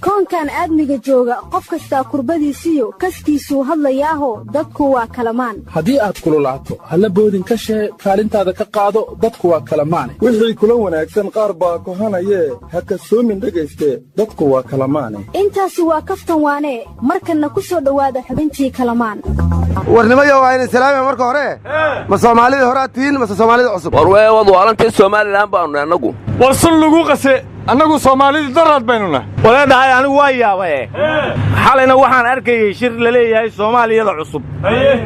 Koonkan aadmiga jooga, qof kastaa kurbadiisiyo kaskiisuu hadlayaaho, dadku waa kalamaan. Haddii aad kululaato, halla boodin ka shee, kaalintaada ka qaado, dadku waa kalamaane. Wixii kula wanaagsan qaar baa kohanayee, ha kasoomin dhegayste, dadku waa kalamaane. Intaasi waa kaftan waanee. Markanna ku soo dhowaada xubintii Kalamaan. Warnimayo, waa idin salaamaya. Marka hore, ma Soomaalidii horaad tihiin mase Soomaalida cusub? War weewad waalantii, Somalilan baannu annagu. War sun lagu qase, annagu Soomaalidii daraad baynu nahay. Waleedhahay, anigu waa yaabae, xalayna waxaan arkayey shir la leeyahay Soomaaliyada cusub.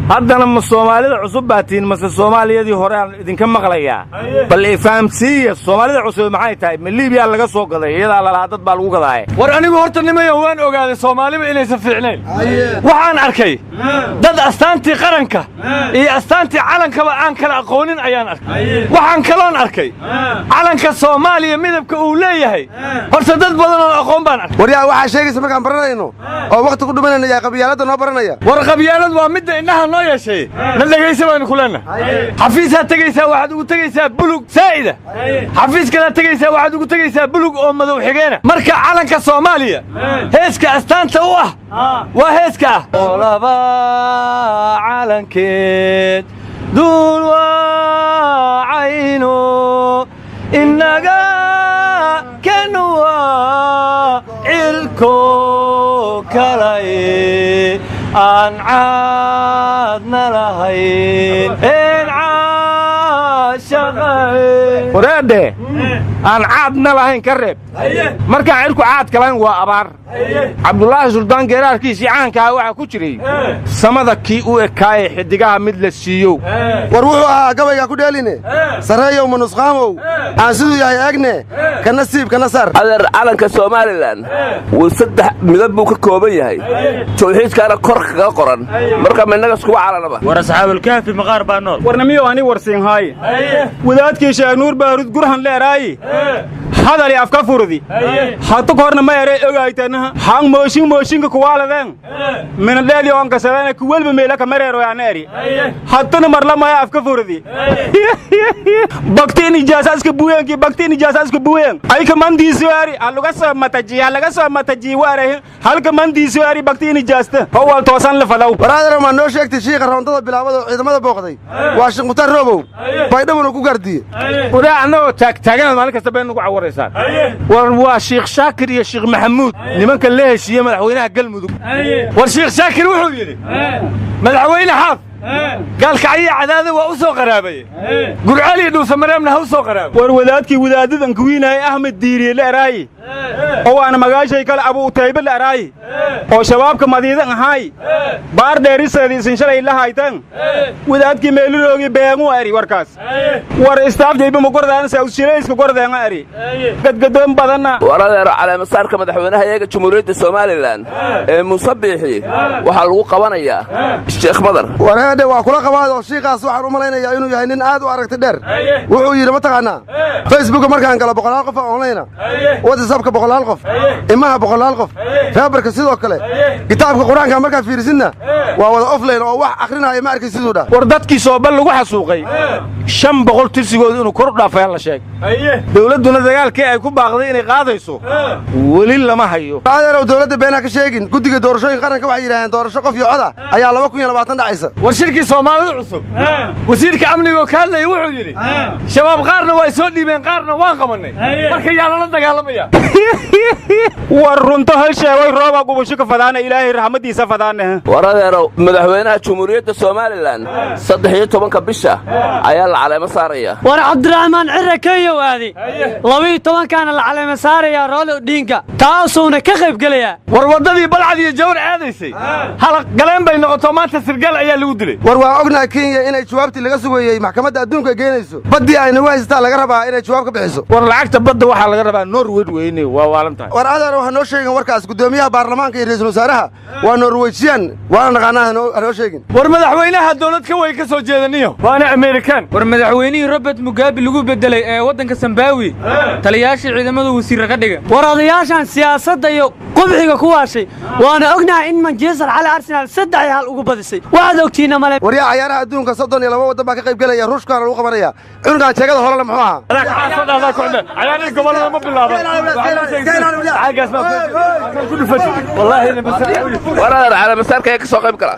Haddana ma Soomaalida cusub baa tihiin mase Soomaaliyadii hore aan idinka maqlayaa? Bal ifahamsiiya, Soomaalida cusub maxay tahay? Ma Liibiyaa laga soo gaday? Iyadaa lalahaa dad baa lagu gadaaye. War anigu horta, nimayo, waan ogaaday Soomaaliba inaysan fiicnayn. Waxaan arkay dad astaantii qaranka iyo astaantii calankaba aan kala aqoonin ayaan arkay. Waxaan kaloon arkay calanka Soomaaliya midabka uu leeyahay. Horta dad badan oon aqoon baan arkay. Waryaa, waxaa sheegaysa markaan baranayno oo wakhti ku dhumanayno, yaa qabyaaladda noo baranaya? War qabyaalad waa midda indhaha noo yeeshay. Na dhegaysa baynu ku leennahay. Xafiisaad tegaysaa, waxaad ugu tegaysaa bulug saa'ida. Xafiis kalaad tegaysaa, waxaad ugu tegaysaa bulug oo madow xigeena. Marka calanka Soomaaliya heeska astaanta u ah waa heeska ah olaba calankeed duul waacayno, inaga kenuwa cirko kalay aan caadna lahayn een caashaqay. Wareedhe, aan caadna lahayn ka reeb. Markaan cirku caadka lahayn waa abaar. Cabdulaahi Suldaan geeraarkiisii caankaa waxaa ku jiray samada kii u ekaaye xiddigaha mid la siiyow. War wuxuu ahaa gabaygaa ku dheeline, sarreeyow ma nusqaamow, aan siduu yahay eegne, kana siib kana sar. Adeer, calanka Somalilan wuu saddex midab buu ka kooban yahay, tawxiidkaana kor kaga qoran. Marka ma innaga iskuba calanaba? War Asxaabulkahfi maqaar baa nool. Warnamiyo, ani warsiinhaaye, wadaadkii Sheegnuur Baarud Gurhan leeraayi hadali afka furdi hatu korna ma ere ogaytanaha hang mooshin mooshinka kuwaaladeen minadheedi on kasadana kuwelba meela kamareeroyaana eri hatuna marlamaya afka furdi baktiin ijaasaska buuyanki baktiin ijaasaska buuyan ayka mandiiso ari aluga soo mataji alaga soo mataji waare halka mandiiso ari baktiin ijaasta howal toosan la falaw. Waraadana, maa noo sheegtay shiiqa roondada bilaabada oo ciidamada booqday waa Sheekh Mukhtaar Roobow, Baydhabuna ku gaardiye? Wadaa, annagoo taagtaaganaad maalin kasta been nugu cawaraysaan. War waa Shiikh Shaakir iyo Shiikh Maxamuud, nimanka la heshiiye madaxweynaha Galmudug. War Shiikh Shaakir wuxuu yidhi madaxweyne Xaaf Gaalkacyo Cadaada waa u soo qaraabaye, Gurcali Dhuusamareebna ha u soo qaraabo. War wadaadkii wadaadadan kuwiinahay Ahmed Diiriye la eraayi oo waana magaashay kale Abu Utaybe la eraayi oo Shabaabka madiidan ahaay baar dheeriseedii isin shalay la haytan, wadaadkii meeluroogi beegu eri warkaas. War istaafjayba ma gordaan sawshirayska gordeena eri gadgadoon badanna. War adeero, caleemasaarka madaxweynaha iyaga Jamhuuriyadda Somalilan ee Muuse Biixi waxaa lagu qabanayaa Sheekh Madar. Wareedhe, waa kula qabaado. Shiikaas waxaan u malaynayaa inuu yahay nin aad u aragti dheer. Wuxuu yidhi, ma taqaannaa, Facebooka markaan galo boqolaal qof oo online, WhatsAppka boqolaal qof, imaha boqolaal qof, Viberka sidoo kale, kitaabka Qur-aanka markaa fiirisidna waa wada offline oo wax akhrinaya ma arkay siduu dhah. War dadkii Sooba lagu xasuuqay 500 tirsigooda inuu kor u dhaafayaan la sheeg, dawladduna dagaalkii ay ku baaqday inay qaadayso weli lama hayo. Adeerow, dowladda beenaa ka sheegin. Guddiga doorashooyinka qaranka waxay yidhahdeen doorasho qof iyo coda ayaa 2020 dhacaysa. War shirkii Soomaalida cusub, wasiirka amniga oo ka hadlaya wuxuu yidhi Shabaab qaarna waa soo dhiibeen, qaarna waan qabannay, marka yaa lala dagaalamaya? War runto hal sheegay, rooba gubasho ka fadaana, Ilaahay raxmadiisa fadaana. War adeerow, madaxweynaha Jamhuuriyadda Somalilan 13-ka bisha ayaa la caleemo saaraya. War Cabdiraxmaan Cire Kenyow aaday, 12-kaana la caleema saarayaa Roole Odhiinka, taasuuna ka qayb gelayaa. War waddadii Balcad iyo Jawr aadaysay halaq galeen bay noqoto, maanta sirgaal ayaa lagu dilay. War waa ognahay Kenya inay jawaabtii laga sugayey maxkamadda adduunka geenayso. Baddii ay nagu haysataa laga rabaa inay jawaab ka bixiso. War lacagta badda waxaa laga rabaa Norway weyne, waa waalan tahay. War adeer, waxaa noo sheegin warkaas. Guddoomiyaha baarlamaanka iyo ra'iisul wasaaraha waa Norwejiyan, waana naqaanaa, hanoo sheegin. War madaxweynaha dowlad ka way ka soo jeedaniyo, waana Amerikaan. War madaxweynihii Robert Mugabe lagu beddelay ee waddanka Sambawi, taliyaashii ciidamada wasiirra ka dhiga. War odayaashan siyaasadda iyo Qubxiga ku waashay. Waana ognahay in Manchester xalay Arsenal 3-1 ugu badisay. Waxaad ogtiina male. Waryaa, cayaaraha adduunka 32 waddan baa ka qayb gelaya, Ruushkaana lagu qabanaya. Cunugaan jeegada horele muxuu ahaa? Cayaarihii gobolada ma bilaaban. Waraadar calaamasaarka ayaa ka soo qayb gala.